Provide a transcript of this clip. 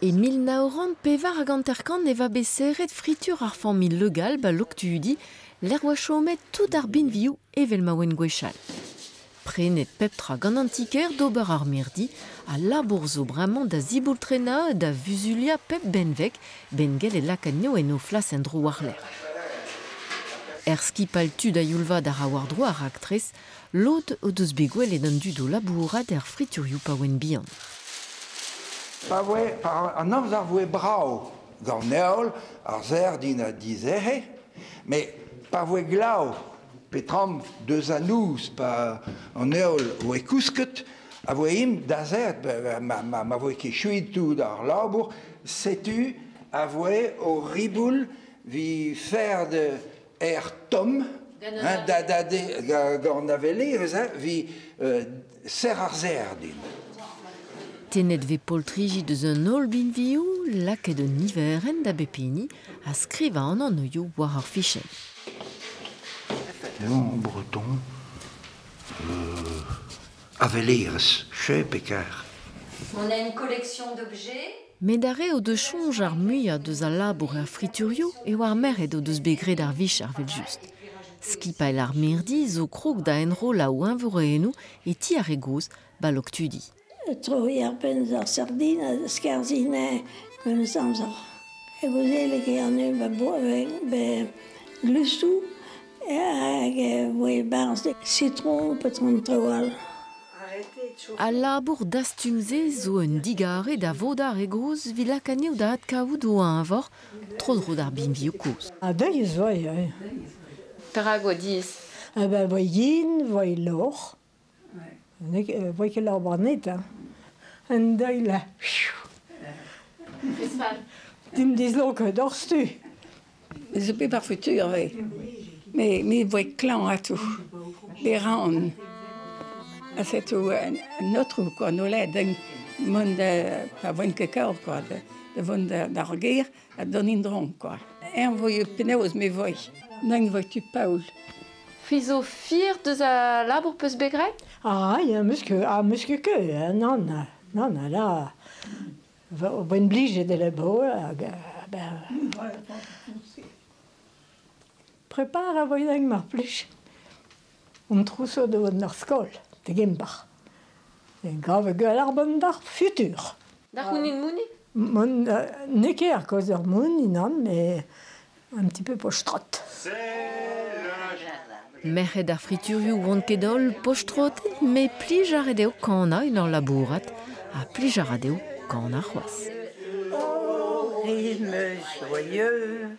E 1954 e oa bet serret fritur ar familh Le Gall ba Loktudi, lec'h oa chomet tout ar binvioù evel ma oant gwechall. Prenet pep tra gant an ti-kêr d'ober ar mirdi, ha labour zo bremañ da ziboultrennañ da vuzuliañ pep benveg, 'benn gellet lakaat anezho en o flas en-dro war-lerc'h. Er skipailh tud a-youl-vat a ra war-dro ar raktres, lod o deus bet gwelet an dud o labourat er friturioù pa oant bihan. Pa voe, pa an amzer voe brav gant heol, ar sardin a dizec'he, met pa voe glav, petram deus an noz, pa an heol voe kousket, a voe imp da zert, ma voe ket chuit tout ar labour, setu a voe o riboul vi fer de aer tomm, hein, da, da, da, gant avelerezh, hein, vi serr ar sardin. Tennet vez poltriji deus an holl binvioù, lakaet un niverenn da bep hini ha skrivañ an anvioù war ar fichenn. En breton, avelerezh, chep e kar. On a une collection d'objets. Met ar re o deus soñj ar muiañ deus al labour er friturioù eo ar merc'hed o deus bet graet ar vicher evel-just. Skipailh ar mirdi zo krog da enrollañ o eñvorennoù e ti ar re gozh ba Loktudi. Troiñ ar penn ar sardin a skarzhin memes amzer. E gouzelek eo an be glusoù hag e voe barzh sitron pe an traoù all. Al labour dastum-se zo un digarez da vodañ ar re gozh evit lakaat anezho da adkavout o eñvor tro-dro d'ar binvioù kozh. Ha deiz 'voe, oui. Perak oa diaes? Ah ben, voe yen, voe lor. Ne voe ket lor barnet, hein. Un deuil là. Dimp dislonket doc'htu. Zo bet ar futur, oui. Me voe klañv ato. Beran. Ha setu an aotrou, quoi, no led mont da, pa voen ket kaour, quoi, da vont d'ar gêr ha d'an indron, quoi. Eñ voe penaos me voe. N'eñ voe tu Paol. C'hwi zo fier deus a labour peus bet graet? Ah, ya, meus ket, ah, meus ket ket, hein, nann, nann, là, voen blijet e labour, hag, ben, prepar a voe mar plij. On trousseau de ar skol, de gember. Gav gwell ar bon d'ar futur. D'ar c'hounin mouni? Mon, n'eo ket ar kaoz ar mouni, nann, mais un petit peu pochtrot. Merc'hed ar friturioù oant ket holl pochtrotet, met plij a ra dezho kanañ en ur labourat, ha plij a ra dezho kanañ c'hoazh. Au rythme joyeux.